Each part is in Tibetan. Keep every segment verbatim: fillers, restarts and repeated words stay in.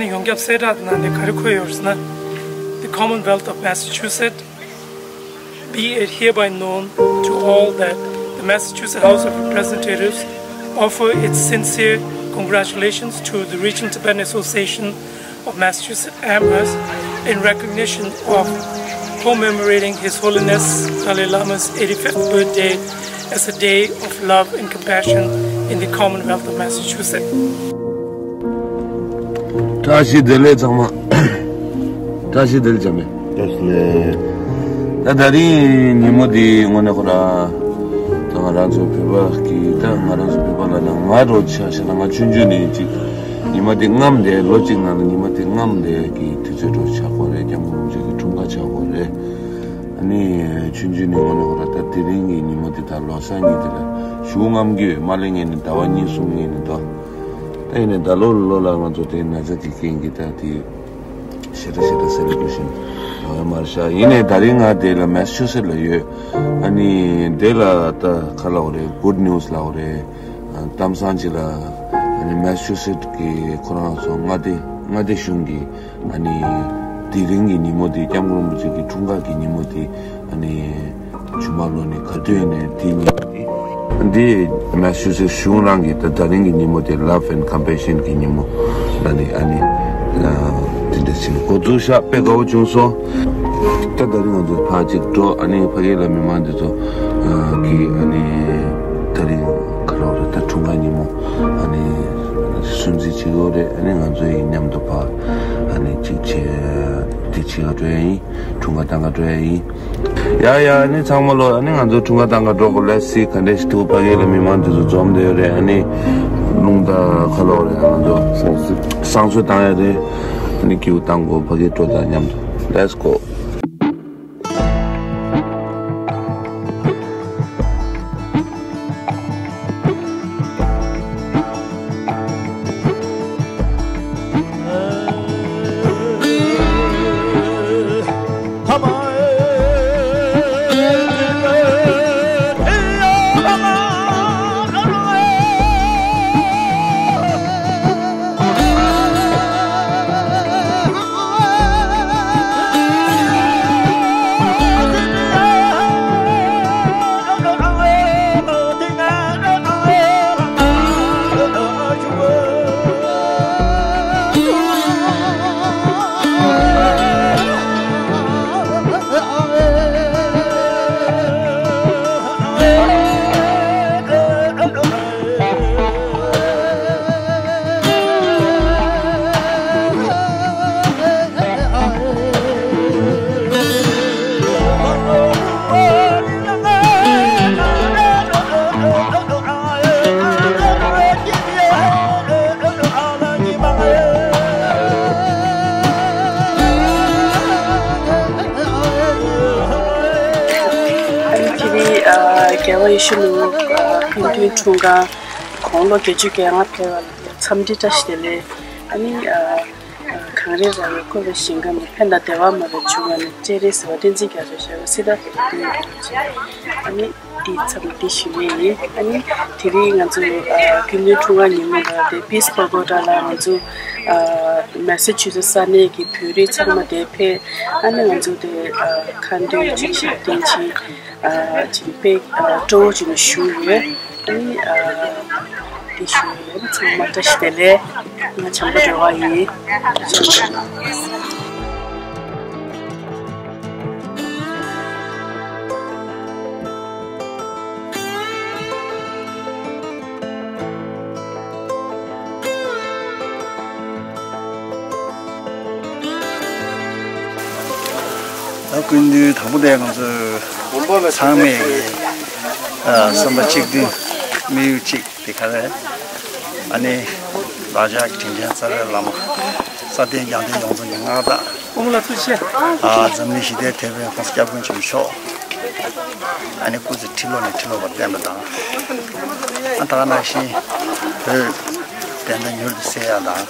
ཡོངས་ཁྱབ་གསལ་བསྒྲགས་ནང་ནས་ག་རེ་འཁོད་ཡོད་ཟེར་ན། The Commonwealth of Massachusetts, be it hereby known to all that the Massachusetts House of Representatives offer its sincere congratulations to the Regional Tibetan Association of Massachusetts Amherst in recognition of commemorating His Holiness Dalai Lama's eighty-fifth birthday as a day of love and compassion in the Commonwealth of Massachusetts. བཀྲ་ཤིས་བདེ་ལེགས་ཚང་མ། བཀྲ་ཤིས་བདེ་ལེགས་ཚང་མ། བཀྲ་ཤིས་བདེ་ལེགས། ད་ད་རིང་ཉིན་མོ་འདི་དངོས་གནས་ཁོ་ར་ད་ང་རང་ཚོ་བོད་པ་གི་ད་ང་རང་ཚོ་བོད་པ་ལ་ན་ང་རོ་ཆ་ཤ་ན་ང་ཆུང་ཆུང་ནས་ཅིག་ཉི་མ་འདི་རྔམ་དེ་ལོ་གཅིག་ནང་ལ་ཉི་མ་འདི་རྔམ་དེ་གི་དུས་ཚོད་འགྲོ་ཆགས་པ་རེད། སྐྱབས་མགོན་རིན་པོ་ཆེ་གི་འཁྲུངས་སྐར་ཆགས་པ་རེད། ཨ་ནི་ཆུང་ཆུང་ནས་དངོས་གནས་ཁོ་ར་ད་དེ་རིང་གི་ཉིན་མོ་འདི་དང་ལོ་གསར་ཉིན་འདི་ལ་ཞུ་རྔམ་གྱི་ཡོད། མ་ལེ་ངས་ནི་ཟླ་བ་གཉིས་གསུམ་ངས་ནི་འདུག་ད་ཡིན་ནས་ད་ལོ་ལོ་ལ་ང་ཚོ་དེ་ན་ཚ་དེ་རྐྱེན་གྱིས་ད་དེ་ཞེ་དྲག་ཞེ་དྲག་སེ་ལེ་བྷ་རེ་ཤིན་ཡོད་མ་རེད་ཤག་ཡིན་ནས་ད་རིང་ང་དེ་ལ་མེ་སི་ཆུ་སེ་ཊི་ལ་ཡོད། ཨ་ནི་དེ་ལ་ད་ག་ལབ་དགོས་རེད། གུཌ་ནིའུ་སི་ལབ་དགོས་རེད། གཏམ་བཟང་ཅིག་ལ་ཨ་ནི་མེ་སི་ཆུ་སེ་ཊི་གི་ཁོ་རང་ཚོ་མངའ་སྡེ་མངའ་སྡེ་གཞུང་གི་ཨ་ནི་དེ་རིང་གི་ཉིན་མོ་དེ་སྐྱབས་མགོན་རིན་པོ་ཆེ་གི་འཁྲུངས་སྐར་གྱི་ཉིན་མོ་དེ་ཨ་ནི་ཆུ་དམར་ལོ་ནས་ག་དུས་ནས་དེ་ཉིན་དེ་འདི་མེ་སི་ཆུ་སེ་ཊི་གཞུང་རང་གི་ད་ད་རིང་གི་ཉིན་མོ་དེ་Love and Compassion གི་ཉིན་མོ་ལ་ནི་ཨ་ནི་དེ་འདྲ་ཞིག་འགོ་འཛུགས་ཤག་དཔེ་དགའ་བོ་བྱུང་སོང་། ད་ད་རིང་ང་ཚོ་ཕར་ཅིག་འགྲོ། ཨ་ནི་ཕ་གི་ལ་མི་མང་འདི་ཚོ་གི་ཨ་ནི་ད་རིང་ག་ལབ་དགོས་རེད། ད་འཁྲུངས་སྐར་ཉིན་མོ་ཨ་ནི་སྲུང་བརྩི་བྱེད་དགོས་རེད། ཨ་ནི་ང་ཚོ་ཡི་མཉམ་དུ་ཕར་ཨ་ནི་ཅིག་བྱེད་དེ་བྱེད་ག་འགྲོ་ཡ་ཡིན། འཁྲུངས་སྐར་བཏང་ག་འགྲོ་ཡ་ཡིན། ཡ་ཡ་ཨ་ནི་ཚང་མ་ལོ། ཨ་ནི་ང་ཚོ་འཁྲུངས་སྐར་བཏང་ག་འགྲོ་དགོས། Let's see ག་འདྲས་ཞིག་འདུག་ཕ་གི་ལ་མི་མང་འདི་ཚོ་འཛོམས་བསྡད་ཡོད་རེད། ཨ་ནི་རླུང་རྟ་ག་ལབ་དགོས་རེད། ང་ཚོ་བསང་གསོལ་བཏང་ཡ་རེད། ཨ་ནི་སྐྱིད་པོ་བཏང་དགོས། ཕ་གི་འགྲོ་དང་མཉམ་དུ། Let's go. ཨ་ནི་དེ་རིང་ཨ་རྒྱལ་བ་ཡེ་ཤེས་མི་འགྱུར་ཨ་སྐུ་མདུན་འཁྲུངས་སྐར་དགུང་ལོ་བརྒྱད་ཅུ་གྱ་ལྔ་ཕེབས་པ་ལ་འཚམས་འདྲི་བཀྲ་ཤིས་བདེ་ལེགས། ཨ་ནི་ཨ་གངས་རི་ར་བས་བསྐོར་བའི་ཞིང་ཁམས་ནས། ཕན་དང་བདེ་བ་མ་ལུས་འབྱུང་བ་ནི། སྤྱན་རས་གཟིགས་དབང་བསྟན་འཛིན་རྒྱ་མཚོ་ཞབས། སྲིད་མཐའ་ཡུལ་དུ་ཡོད་ཅིང་། ཨ་ནི་འདི་ཚང་མ་འདི་ཞུ་ཡས་ཡིན། ཨ་ནི་དེ་རིང་ང་ཚོ་ཨ་སྐུ་མདུན་འཁྲུངས་སྐར་ཉིན་མོ་ལ་དེ་པིས་པ་གོ་ཊ་ལ་ང་ཚོ་ཨ་མེ་སི་ཆུ་སེ་ཊི་ས་གནས་ཀྱི་བོད་རིགས་ཚང་མ་དེ་ཕེབས། ཨ་ནི་ང་ཚོ་དེ་ཨ་ཁ་འདོན་ཅིག་ཞབས་བརྟན་ཅིག་ཨ་ཅིག་དཔེ་ཨ་སྤྲོ་བོ་ཅིག་ནས་ཞུ་ཡོད། ཨ་ནི་ཨ་འདི་ཞུ་ཡོད། ཚང་མ་བཀྲ་ཤིས་བདེ་ལེགས། ང་བྱམས་པ་སྒྲོལ་དཀར་ཡིན། ད་སྐུ་མདུན་དང་པོ་དེ་ང་ཚོས་ཚང་མས་ཨ་བསམ་པ་གཅིག་མཐུན་དམིགས་ཡུལ་གཅིག་དེ་ག་རེ། ཨ་ནི་ལ་དྭགས་ཀྱི་དྲིན་ཅན་རྩ་བའི་བླ་མ་སྐལ་ལྡན་རྒྱལ་བསྟན་ཡོངས་རྫོགས་ཀྱི་མངའ་བདག་ཨ་འཛམ་གླིང་ཞི་བདེའི་དེད་དཔོན་༸གོང་ས་༸སྐྱབས་མགོན་ཆེན་པོ་མཆོག་ཨ་ནི་སྐུ་ཚེ་ཁྲི་ལོ་ནས་ཁྲི་ལོ་བར་བརྟན་པ་དང་། ཨ་ད་ག་ནང་བཞིན་བོད་བདེན་མཐའ་མྱུར་དུ་གསལ་ཡག་དང་།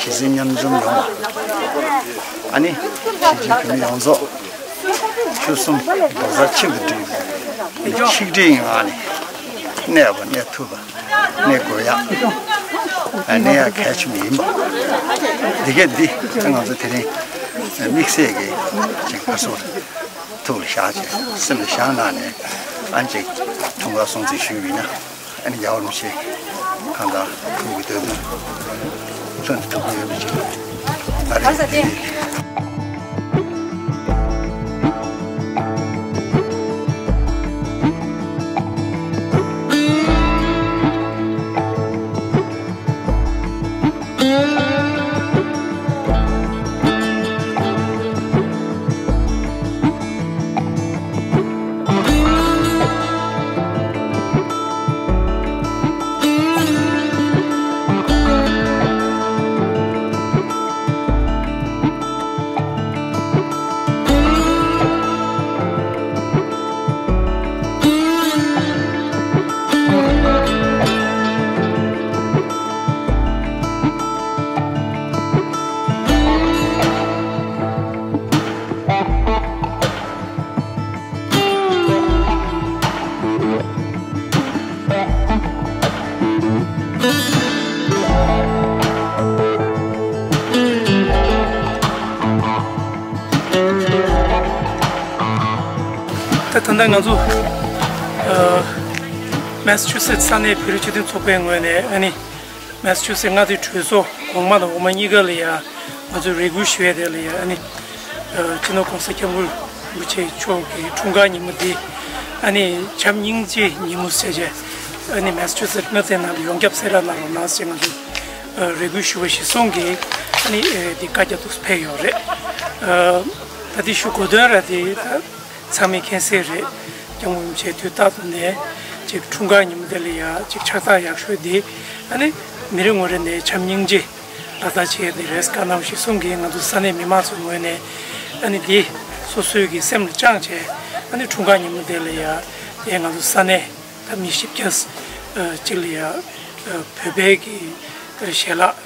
ཞི་བདེ་མཉམ་འཛོམས་ཡོང་བ། ཨ་ནི་གཞིས་བྱེས་བོད་མི་ཡོངས་རྫོགས་ཆོལ་གསུམ་རྡོག་རྩ་གཅིག་ཏུ་སྒྲིལ་ནས་ཆིག་སྒྲིལ་གྱི་ངང་ནས་གནས་པ་གནས་ཐུབ་པ་གནས་དགོས་ཡག་ཨ་ནི་ཡང་གལ་ཆེན་པོ་ཡིན་པ། འདི་གས་འདི་ང་ཚོ་དེ་རིང་དམིགས་བསལ་གྱི་ཅིག་ང་ཚོ་ཐུགས་ལ་བཞག་བྱས་སེམས་ལ་བཞག་གནང་ནས་ཨ་ནི་ཅིག་འཁྲུངས་སྐར་སྲུང་བརྩི་ཞུས་པ་ཡིན་ན། ཨ་ནི་རྒྱལ་བ་རིན་པོ་ཆེ་གང་ལྟར་ཁོང་གི་འདོད་དོན་ལྷུན་དུ་ཐུབ་ཀྱི་ཡོད་པ་ཅིག་ད་རེས་ད་ད་ལྟ་ང་ཚོ་ཨ་མེ་སི་ཆུ་སེ་ས་གནས་བོད་རིགས་སྤྱི་མཐུན་ཚོགས་པའི་ངོས་ནས་ཨ་ནི་མེ་སི་ཆུ་སེ་མངའ་སྡེའི་གྲོས་ཚོགས་གོང་མ་དང་འོག་མ་གཉིས་ཀ་ལ་ཡ་ང་ཚོས་རེ་སྐུལ་ཞུ་ཡས་དེ་ལ་ཡ་ཨ་ནི་ཨ་སྤྱི་ནོར་༸གོང་ས་༸སྐྱབས་མགོན་རིན་པོ་ཆེ་མཆོག་གི་འཁྲུངས་སྐར་ཉིན་མོ་འདི་ཨ་ནི་བྱམས་སྙིང་རྗེ་ཉིན་མོ་ཟེར་བྱས་ཨ་ནི་མེ་སི་ཆུ་སེ་མངའ་སྡེའི་ནང་ལ་ཡོངས་ཁྱབ་གསལ་བསྒྲགས་གནང་རོགས་གནང་ཟེར་ང་ཚོས་ཨ་རེ་སྐུལ་ཞུ་བ་གཞིར་བཟུང་གིས་ཨ་ནི་ཨ་འདི་བཀའ་རྒྱ་ཐོག་ཕེབས་ཡོད་རེད། ཨ་ད་འདི་ཞུ་དགོས་དོན་ར་དེ་ད། ཚང་མས་མཁྱེན་གསལ་རེད། སྐྱབས་མགོན་རིན་པོ་ཆེ་དུས་རྟག་ཏུ་ནས་ཅིག་འཁྲུངས་སྐར་ཉིན་མོ་དེ་ལ་ཡ་ཅིག་ཕྱག་རྟགས་ཡག་ཤོས་དེ་ཨ་ནི་མི་རེ་ངོ་རེ་ནས་བྱམས་སྙིང་རྗེ་ལག་བསྟར་བྱེད་ཡ་དེ་རེད། བཀའ་གནང་གཞིར་བཟུང་གིས་ང་ཚོ་ས་གནས་མི་མང་ཚོའི་ངོས་ནས་ཨ་ནི་དེ་སོ་སོའི་གི་སེམས་ལ་བཅངས་བྱས་ཨ་ནི་འཁྲུངས་སྐར་ཉིན་མོ་དེ་ལ་ཡ་དེ་ང་ཚོ་ས་གནས་ད་མི་བཞི་བརྒྱ་ཅིག་ལ་ཡ་བོད་པའི་གི་ཞལ་ལག་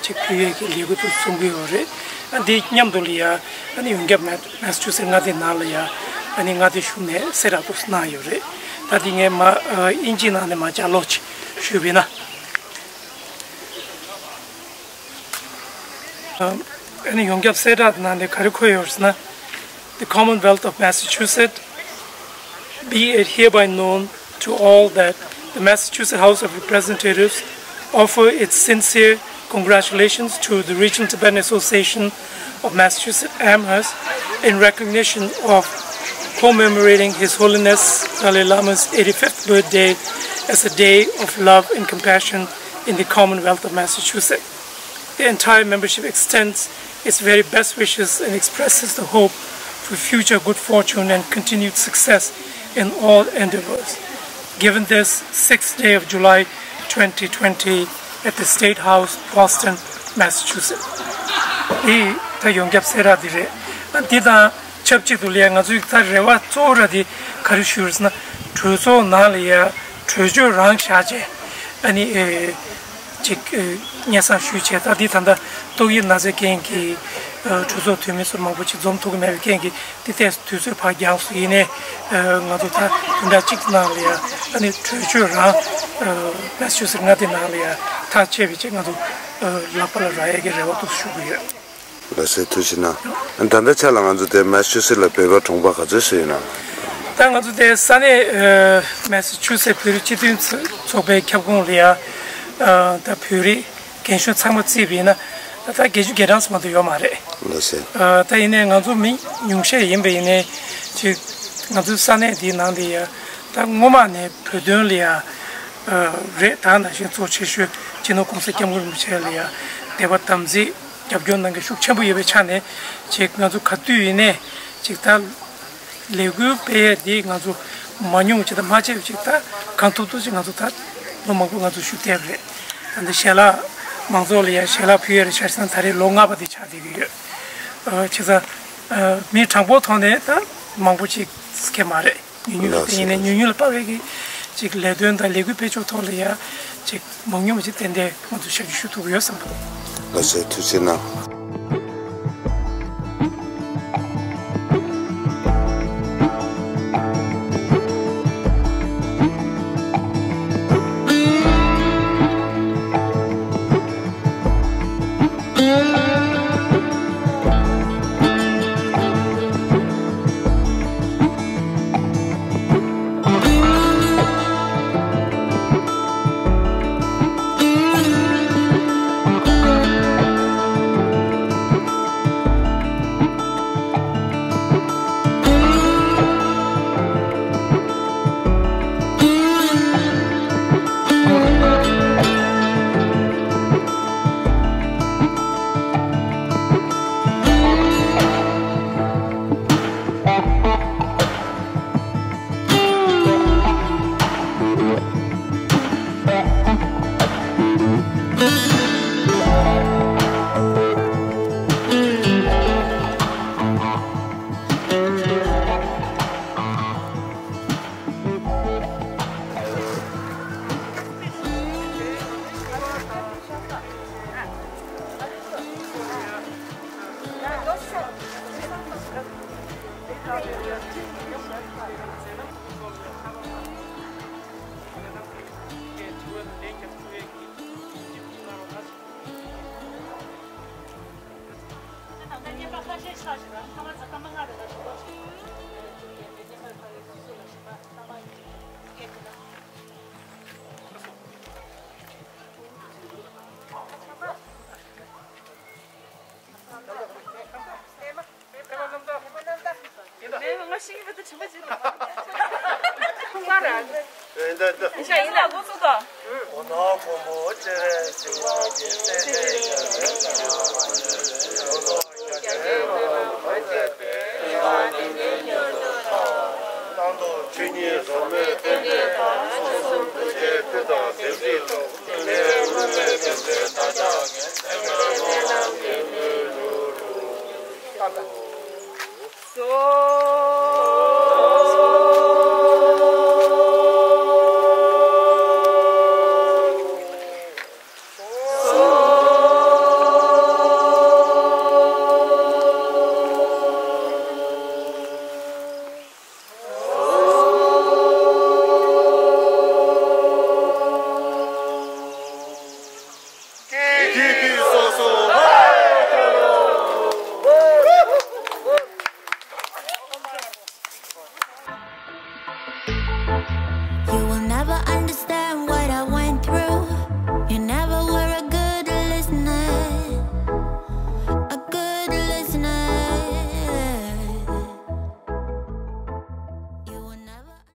ཅིག་ཕུལ་ཡས་ཀྱི་ལས་འགུལ་དུ་གསུང་གི་ཡོད་རེད། ཨ་འདི་མཉམ་དུ་ལ་ཡ་ཨ་ནི་ཡོངས་ཁྱབ་མེ་མེ་སི་ཆུ་སེ་མངའ་སྡེའི་ནང་ལ་ཡ་ཨ་ནི་མངའ་སྡེ་གཞུང་ནས་གསལ་བསྒྲགས་དུ་གནང་ཡོད་རེད། ད་འདི་ངས་མ་ཨིན་ཇིའི་ནང་ནས་མ་ལྗགས་ཀློག་ཅིག་ཞུས་པ་ཡིན་ན། ཨ་ནི་ཡོངས་ཁྱབ་གསལ་བསྒྲགས་ནང་ལ་ག་རེ་འཁོད་ཡོད་ཟེར་ན། The Commonwealth of Massachusetts, be it hereby known to all that the Massachusetts House of Representatives offer its sincere congratulations to the Regional Tibetan Association of Massachusetts Amherst in recognition of commemorating His Holiness Dalai Lama's eighty-fifth birthday as a day of love and compassion in the Commonwealth of Massachusetts. The entire membership extends its very best wishes and expresses the hope for future good fortune and continued success in all endeavors. Given this sixth day of July twenty twenty at the State House, Boston, Massachusetts. འདི་ད་ཡོངས་ཁྱབ་གསལ་བསྒྲགས་འདི་རེད། ཨ་འདི་དང་ཆབས་ཅིག་ཏུ་ལ་ཡ་ང་ཚོའི་ད་རེ་བ་གཙོ་བོ་ར་འདི་ག་རེ་ཞུ་རེད་ཟེར་ན། གྲོས་ཚོགས་ནང་ལ་ཡ་གྲོས་ཆོད་རང་བཞག་བྱས་ཨ་ནི་ཨེ་ཅིག་ཨེ་སྙན་སེང་ཞུས་བྱས། ད་འདི་ད་ལྟ་ཏོག་དབྱིབས་ན་ཚའི་རྐྱེན་གྱིས་ཨ་གྲོས་ཚོགས་འཐུས་མི་ཚོ་མང་པོ་ཅིག་འཛོམས་ཐུབ་ཀྱི་མེད་པའི་རྐྱེན་གྱིས་འདི་ཏོག་ཙམ་དུས་ཚོད་ཕར་འགྱངས་སོང་། ཡིན་ནའི་ཨ་ང་ཚོ་ད་བདུན་ཕྲག་གཅིག་གི་ནང་ལ་ཡ་ཨ་ནི་གྲོས་ཆོད་རང་ཨ་མེ་སི་ཆུ་སེ་མངའ་སྡེ་ནང་ལ་ཡ་ཐག་བཅད་པའི་ཆེད་ང་ཚོ་ཨ་ལག་པ་ལ་རག་ཡས་ཀྱི་རེ་བ་འདུག་ཞུ་གི་ཡོད། ལགས་སེ། ཐུགས་རྗེ་གནང་། ད་ལྟའི་ཆ་ལ་ང་ཚོ་དེ་མེ་སི་ཆུ་སེ་ལ་བོད་པ་གྲོང་པ་ག་ཚོད་ཙམ་ཡོད་ན། ད་ང་ཚོ་དེ་ས་གནས་ཨ་མེ་སི་ཆུ་སེ་བོད་རིགས་སྤྱི་མཐུན་ཚོགས་པའི་ཁྱབ་ཁོངས་ལ་ཡ་ཨ་ད་བོད་རིགས་རྒན་གཞོན་ཚང་མ་བརྩིས་པ་ཡིན་ན་ད་ལྟ་བརྒྱད་ཅུ་གྱ་གྲངས་ཙམ་མ་གཏོགས་ཡོད་མ་རེད། ལགས་སེ། ཨ་ད་ཡིན་ནའི་ང་ཚོ་མི་ཉུང་ཤས་ཡིན་པ་ཡིན་ནའི་ཅིག་ང་ཚོའི་ས་གནས་འདིའི་ནང་ལ་ཡ་ད་སྔོན་མ་ནས་བོད་དོན་ལ་ཡ་ཨ་རེད། ད་ནང་བཞིན་གཙོ་ཆེ་ཤོས་སྤྱི་ནོར་༸གོང་ས་༸སྐྱབས་མགོན་རིན་པོ་ཆེ་ལ་ཡ་དད་པ་དམ་ཚིག་རྒྱབ་སྐྱོར་གནང་མཁན་ཤུགས་ཆེན་པོ་ཡོད་པའི་ཆ་ནས་ཅིག་ང་ཚོ་ག་དུས་ཡིན་ནའི་ཅིག་ད་ལས་འགུལ་སྤེལ་ཡས་འདི་ང་ཚོ་མ་ཉུང་ཅིག་དང་མ་ཆེ་བ་ཅིག་ད་གང་ཐུབ་ཐུབ་ཅིག་ང་ཚོ་ད་ལོ་མང་པོ་ང་ཚོ་ཤུགས་བསྡད་པ་རེད། ད་འདི་ཞལ་ལག་མང་ཚོགས་ལ་ཡ་ཞལ་ལག་ཕུལ་ཡས་རེད། ཆ་བཞག་ན་ད་རེས་ལོ་ལྔ་པ་དེ་ཆགས་བསྡད་ཀྱི་ཡོད། ཨ་བྱས་ཙང་ཨ་མི་གྲངས་འབོར་ཐོག་ནས་ད་མང་པོ་ཅིག་སྐྱེས་མ་རེད། ཉུང་ཉུང་ལ་བརྟེན་ཡིན་ནའི་ཉུང་ཉུང་ལ་དཔག་པའི་གི་ཅིག་ལས་དོན་དང་ལས་འགུལ་སྤེལ་ཕྱོགས་ཐོག་ལ་ཡ་ཅིག་མང་ཉུང་ཅིག་ཏན་ཏན་ང་ཚོ་ཞབས་ཕྱི་ཞུ་ཐུབ་ཀྱི་ཡོད་བསམ་གི་འདུག་ལགས་སེ། ཐུགས་རྗེ་གནང་།